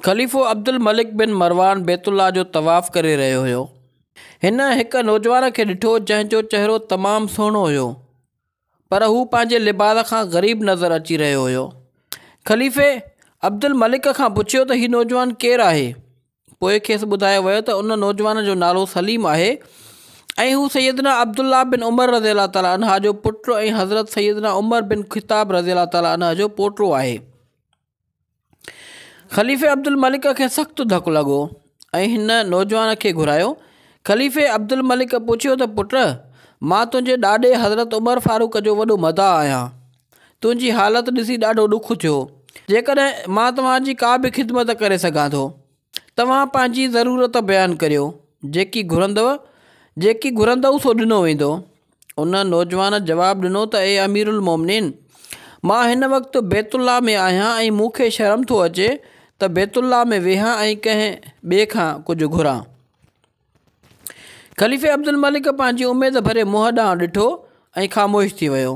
خليفو عبدالملڪ بن مروان بيت الله جو طواف ڪري رهيو هيو. هن هڪ نوجوان کي ڏٺو جنهن جو چهرو تمام سهڻو هيو پر هو پنهنجي لباس کان غريب نظر اچي رهيو هيو. خليفي عبدالملڪ کان پڇيو ته هي نوجوان ڪير آهي؟ پوء کيس ٻڌايو ويو ته ان نوجوان جو نالو سليم آهي ۽ هو سيدنا عبدالله بن عمر رضي الله تعالٰي عنه جو پٽ ۽ حضرت سيدنا عمر بن خطاب رضي الله تعالٰي عنه جو پوٽو آهي. خليفي عبدالملڪ کي سخت ڌڪ لڳو ۽ هن نوجوان کي گهرايو. خليفي عبدالملڪ پڇيو ته پٽ! مان تنهنجي ڏاڏي حضرت عمر فاروق جو وڏو مداح آهيان. تنهنجي حالت ڏسي ڏاڍو ڏک ٿيو. جيڪڏهن مان توهان جي ڪا به خدمت ڪري سگهان ٿو. توهان پنهنجي ضرورت بيان ڪريو، جيڪي گهرندؤ، جيڪي گهرندؤ سو ڏنو ويندو. ان نوجوان جواب ڏنو ته اي امير المومنين! مان هن وقت بيت الله ۾ آهيان ۽ مون کي شرم ٿو اچي ته بيت الله ۾ ويهان ۽ ڪنهن ٻئي کان ڪجهه گهران. خليفي عبدالملڪ پنهنجي اميد ڀري منهن ڏانهن ڏٺو ۽ خاموش ٿي ويو.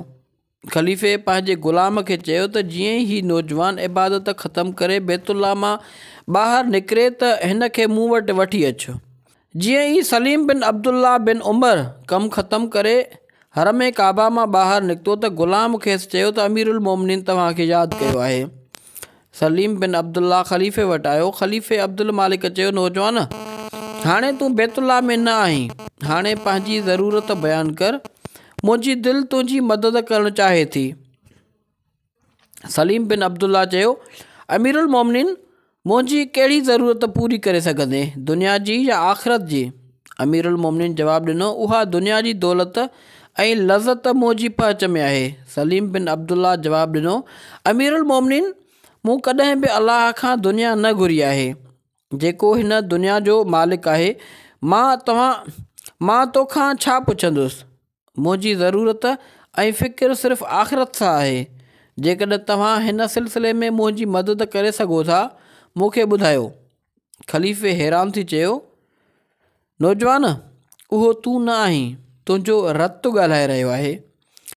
خليفي پنهنجي غلام کي چيو ته جيئن ئي هي نوجوان عبادت ختم ڪري بيت الله مان ٻاهر نڪري ته هن کي مون وٽ وٺي اچ. جيئن ئي سليم بن عبدالله بن عمر ڪم ختم ڪري حرم ڪعبه مان ٻاهر نڪتو ته غلام کيس چيو ته اميرالمومنين توهان کي ياد ڪيو آهي. سليم بن عبدالله خليفي وٽ آيو. خليفي عبدالمالڪ چيو، نوجوان! هاڻي تون بيت الله ۾ نه آهين، هاڻي پنهنجي ضرورت بيان ڪر، منهنجي دل تنهنجي مدد ڪرڻ چاهي ٿي. سليم بن عبدالله چيو، اميرالمومنين! منهنجي ڪهڙي ضرورت پوري ڪري سگهندين، دنيا جي يا آخرت جي؟ اميرالمومنين جواب ڏنو، اها دنيا جي دولت ۽ لذت منهنجي پهچ ۾ آهي. سليم بن عبدالله جواب ڏنو، اميرالمومنين! مون ڪڏهن به الله کان دنيا نه گهري آهي، جيڪو هن دنيا جو مالڪ آهي، مان توهان مان توکان ڇا پڇندس؟ منهنجي ضرورت ۽ فڪر صرف آخرت سان آهي، جيڪڏهن توهان هن سلسلي ۾ منهنجي مدد ڪري سگهو ٿا، مون کي ٻڌايو. خليفي حيران ٿي چيو، نوجوان! اهو تون نه آهين، تنهنجو رت ڳالهائي رهيو آهي.